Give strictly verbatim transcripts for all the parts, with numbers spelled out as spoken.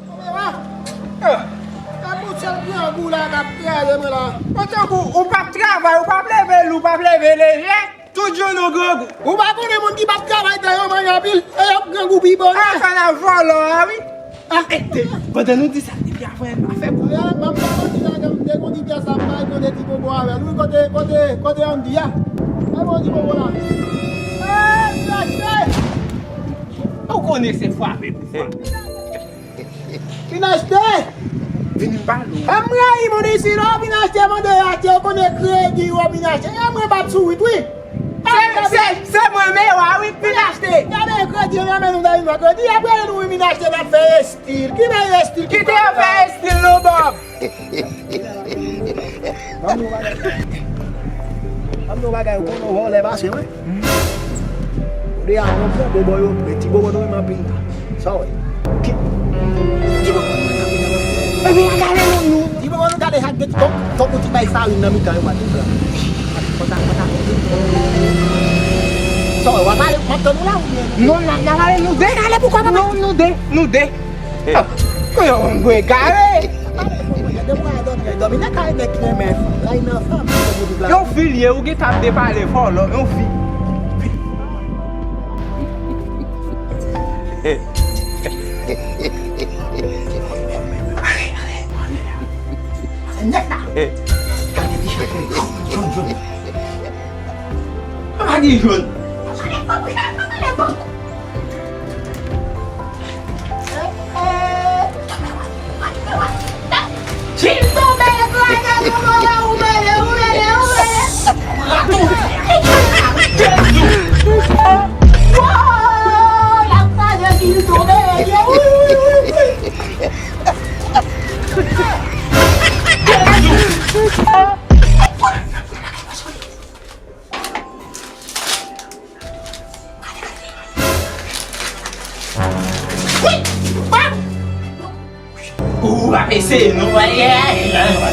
Kamera! E pou sèl grangou la k ap kraze mwen la. Mwen tankou, ou p ap travay, ou p ap leve lou, ou p ap leve lejè. Tout jounen w grangou. Ou pa konnen moun ki p ap travay tan yo manje anpil, e y ap grangou pi bonè. A, sa la vòlò a, wi. A, e, te, pandan nou di sa, depi avan, pa fè kou. Kounye a, m ap fè bandi la, m te konn di pyès la, m pa konn ti bobo avè l. Wi, kote, kote, kote Andy a? Bay bon ti bobo la. E, Finachte! Ou konnen se frape pou frape. Finachte! Vini m pale w. E m rayi moun isi la, Finachte, mande yo achte, yo konnen kredi yo, Finachte. E mwen bat sou wit, wi. Se, se, se mwen Mewa, wi, Finachte. Gade kredi, yo nan men nou, dayè nou kredi, apre nou, wi, Finachte, n ap fè estil. Ki bay estil? Kite yo fè estil, non, Bob. Ban m yon bagay. Ban m yon bagay, ou konnen w vòlè pase, wi. Ou de a bon, bon, bon, bon, yo, men ti bobo nou menm anpil la. Sa w wè? Ki, ki bobo nou menm anpil la? Epi, gade nou, nou. Ti bobo nou gade sa, gade, fòk, fòk ou ti bay farin nan mitan yo, pa te pran. Konsa, konsa. Sa w wè, w ap ale, m ap tann ou la, oubyen? Non, n a, n a ale nou de. N a ale, poukwa pa? Non, nou de, nou de. Ah, kòman w egare? Yon fi l ye, ou gentan ap depale vòlò, yon fi. Apa di Jun? Jim tonbe, ekrane, nou mouri, ou mele, ou mele, ou mele. Ratou! Wow! L ap kraze, Jim tonbe, mesye. Wi, wi, wi, wi, wi. Ou ap eseye non, wè, wè, wè,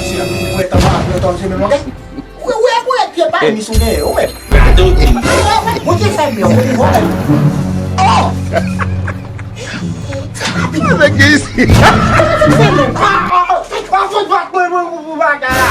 wè, pye pa, mi sou gen, ou menm. Mwen te fè mè, ou menm. Oh! Nèg gen isi. Ah, ah, ah, ah, fout bat mwen, mwen, mwen, mwen, bagay la.